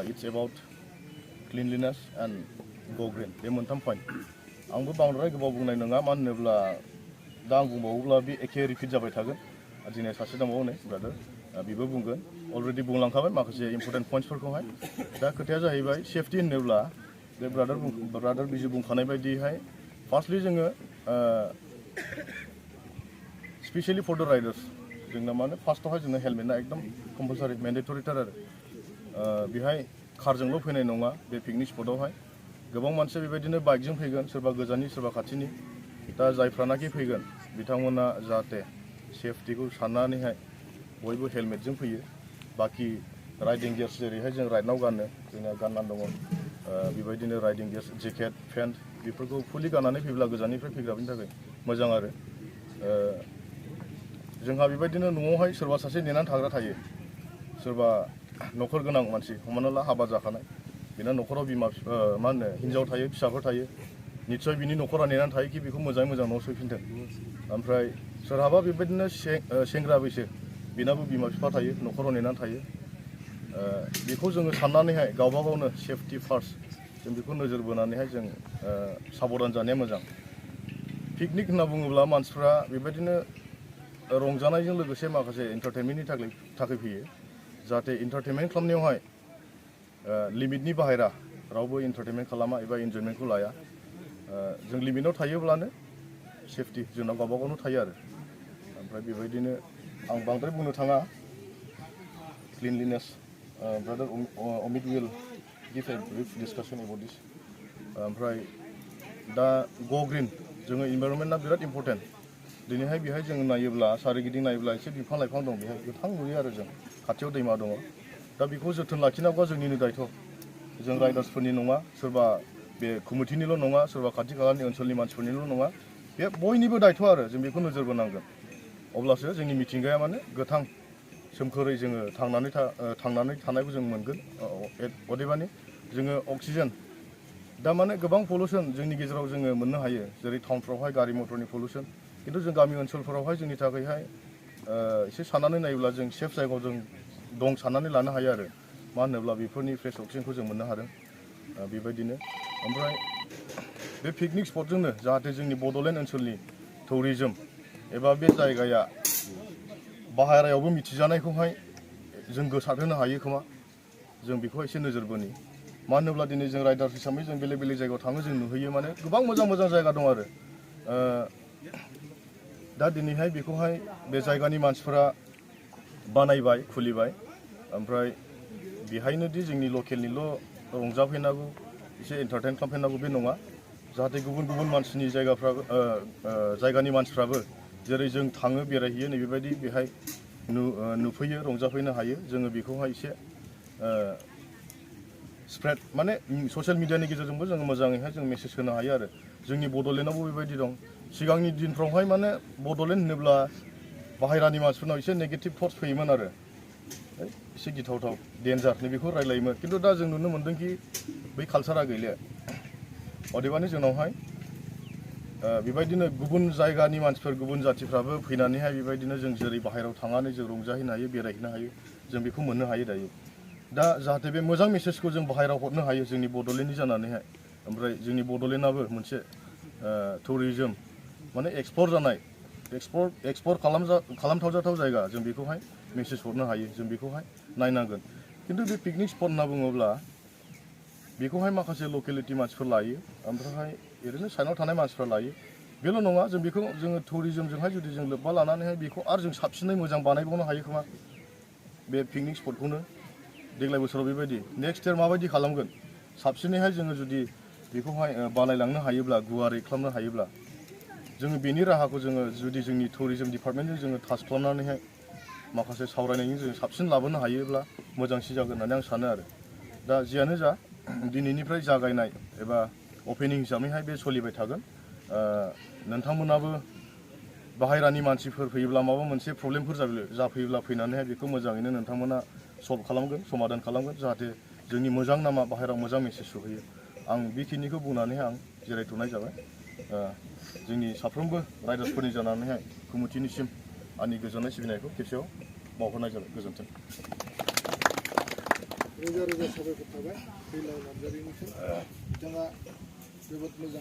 It's about cleanliness and go green. बे मोनथाम point आंबो बांद्राय गोबाव बुंनाय नङा मानो होनोब्ला दा आं बुंबावोब्ला बे एखे रिपिट जाबाय थागोन दिनै सासे दंबावो नै ब्रादार बेबो बुंगोन अलरेडि बुंलांखाबाय माखासे इम्पोर्टेन्ट पॉइंट्सफोरखौहाय दा खोथाया जाहैबाय सेफ्टि होनोब्ला बे ब्रादार बिजु बुंखानाय बायदिहाय फार्स्टलि जोङो स्पेशली फर द राइडार्स जोंना माने फार्स्टआवहाय जोंना हेलमेटना एकदम कम्पालसारि मेन्डेटरिथार आरो बेहाय कारजोंल' फैनाय नङा बे पिकनिक स्पटआवहाय गोबां मानसि बेबायदिनो बाइकजों फैगोन सोरबा गोजाननि सोरबा खाथिनि दा जायफ्रानाखि फैगोन बिथांमोना जाहाथे सेफ्टिखौ साननानैहाय बयबो हेलमेटजों फैयो बाखि राइडिं गियार्स जेरैहाय जों राइडनाव गानो जोंना गाननानै दङ बेबायदिनो राइडिं गियार्स जेकेट पेन्ट बेफोरखौ फुलि गाननानै फैब्ला गोजाननिफ्राय फैग्राफोरनि थाखाय मोजां आरो जोंहा बेबायदिनो न'आवहाय सोरबा सासे नेनानै थाग्रा थायो सोरबा न'खर गोनां मानसि हमना ला हाबा जाखानाय बेना न'खराव बिमा मा होनो हिन्जाव थायो फिसाफोर थायो निस्सय बिनि न'खरा नेनानै थायो कि बेखौ मोजाङै मोजां न'आव सफैफिनथों ओमफ्राय सोरहाबा बेबायदिनो सेंग्रा बैसो बेनाबो बिमा बिफा थायो न'खराव नेनानै थायो बेखौ जोङो साननानैहाय गावबा गावनो सेफ्टि फार्स्ट जों बेखौ नोजोर बोनानैहाय जों साबधान जानाया मोजां पिकनिक होनना बुङोब्ला मानसिफ्रा बेबायदिनो रंजानायजों लोगोसे माखासे एन्टारटेनमेन्टनि थाखाय फैयो जाहाथे एन्टारटेनमेन्ट खालामनायावहाय लिमिटनि बाहेरा रावबो एन्टारटेनमेन्ट खालामा एबा इन्जयमेन्टखौ लाया जों लिमिटआव थायोब्लानो सेफ्टि जोंनाव गावबा गावनो थायो आरो ओमफ्राय बेबायदिनो आं बांद्राय बुंनो थाङा cleanliness brother Amit will give a brief discussion about this ओमफ्राय दा गो ग्रिन जोङो इनभाइरनमेन्टआ बिराद इम्पर्टेन्ट दिनैहाय बेहाय जों नायोब्ला सारिगिदिं नायोब्ला एसे बिफां लाइफां दं बेहाय गोथां नुयो आरो जों खाथियाव दैमा दङ दा बेखौ जोथोन लाखिनांगौआ जोंनिनो दायथ' जों राइडार्सफोरनि नङा सोरबा बे कमिटिनिल' नङा सोरबा खाथि खालानि ओनसोलनि मानसिफोरनिल' नङा बे बयनिबो दायथ' आरो जों बेखौ नोजोर बोनांगोन अब्लासो जोंनि मिथिंगाया माने गोथां सोमखोरै जोङो थांनानै थानायखौ जों मोनगोन अदेबानि जोङो अक्सिजेन दा माने गोबां पलिउसन जोंनि गेजेराव जोङो मोननो हायो जेरै टाउनफ्रावहाय गारि मटरनि पलिउसन खिन्थु जों गामि ओनसोलफोरावहाय जोंनि थाखायहाय एसे साननानै नायोब्ला जों सेफ जायगायाव जों दं साननानै लानो हायो आरो मानो होनोब्ला बेफोरनि फ्रेश अक्सिजेनखौ जों मोननो हादों बेबायदिनो ओमफ्राय बे पिकनिक स्पटजोंनो जाहाथे जोंनि बड'लेण्ड ओनसोलनि टुरिजम एबा बे जायगाया बाहेरायावबो मिथिजानायखौहाय जों गोसारहोनो हायो खोमा जों बेखौ एसे नोजोर बोनि मानो होनोब्ला दिनै जों राइडार्स हिसाबै जों बेलेग बेलेग जायगायाव थाङो जों नुहैयो माने गोबां मोजां मोजां जायगा दं आरो दा दिनैहाय बेखौहाय बे जायगानि मानसिफोरा बानायबाय खुलिबाय ओमफ्राय बेहायनोदि जोंनि लकेलनिल' रंजाफैनांगौ एसे एन्टारटेन खालामफैनांगौ बे नङा जाहाथे गुबुन गुबुन मानसिनि जायगानि मानसिफ्राबो जेरै जों थाङो बेरायहैयो नै बेबायदि बेहाय नुफैयो रंजाफैनो हायो जोङो बेखौहाय एसे स्प्रेड माने ससियेल मिडियानि गेजेरजोंबो जोङो मोजाङैहाय जों मेसेज होनो हायो आरो जोंनि बड'लेण्डआवबो बेबायदि दं सिगांनि दिनफ्रावहाय माने बड'लेण्ड होनोब्ला बाहेरानि मानसिफोरनाव एसे नेगेटिभ थट्स फैयोमोन आरो एसे गिथावथाव डेन्जार बेखौ रायलायोमोन खिन्थु दा जों नुनो मोन्दों कि बै कालसारा गैले अदेबानि जोंनावहाय बेबायदिनो गुबुन जायगानि मानसिफोर गुबुन जातिफ्राबो फैनानैहाय बेबायदिनो जों जेरै बाहेरायाव थांनानै जों रंजाहैनो हायो बेरायहैनो हायो जों बेखौ मोननो हायो दायो दा जाहाथे बे मोजां मेसेजखौ जों बाहेरायाव हरनो हायो जोंनि बड'लेण्डनि जानानैहाय ओमफ्राय जोंनि बड'लेण्डआबो मोनसे टुरिजम माने एक्सपर्ट खालामथावजाथाव जायगा जों बेखौहाय मेसेज हरनो हायो जों बेखौहाय नायनांगोन खिन्थु बे पिकनिक स्पट होनना बुङोब्ला बेखौहाय माखासे लकेलिटि मानसिफोर लायो ओमफ्रायहाय ओरैनो साइडआव थानाय मानसिफ्रा लायो बेल' नङा जों बेखौ जोङो टुरिजमजोंहाय जुदि जों लोब्बा लानानैहाय बेखौ आरो जों साबसिनै मोजां बानायबावनो हायो खोमा बे पिकनिक स्पटखौनो देग्लाय बोसोराव बेबायदि नेक्स्ट इयार माबायदि खालामगोन साबसिनैहाय जोङो जुदि बेखौहाय बानायलांनो हायोब्ला गुवारै खालामनो हायोब्ला जोङो बेनि राहाखौ जोङो जुदि जोंनि टुरिजम डिपार्टमेन्टजों जोङो टाच खालामनानैहाय माखासे सावरायनायजों जों साबसिन लाबोनो हायोब्ला मोजांसिन जागोन होननानै आं सानो आरो दा जियानो जा दिनैनिफ्राय जागायनाय एबा अपेनिं हिसाबैहाय बे सोलिबाय थागोन नोंथांमोनाबो बाहेरानि मानसिफोर फैयोब्ला माबा मोनसे प्रब्लेमफोर जाफैयोब्ला फैनानैहाय बेखौ मोजाङैनो नोंथांमोना सल्भ खालामगोन समाधान खालामगोन जाहाथे जोंनि मोजां नामा बाहेरायाव मोजां मेसेज सहैयो आं बेखिनिखौ बुंनानैहाय आं जिरायथ'नाय जाबाय जोंनि साफ्रोमबो राइडार्सफोरनि जानानैहाय कमिटिनिसिम आंनि गोजोननाय सिबिनायखौ खेबसेयाव बावहरनाय जाबाय गोजोन्थों रोजा रोजा साबायखर थाबाय दैलाव नार्जारिनिसिम बिथाङा जोबोद मोजां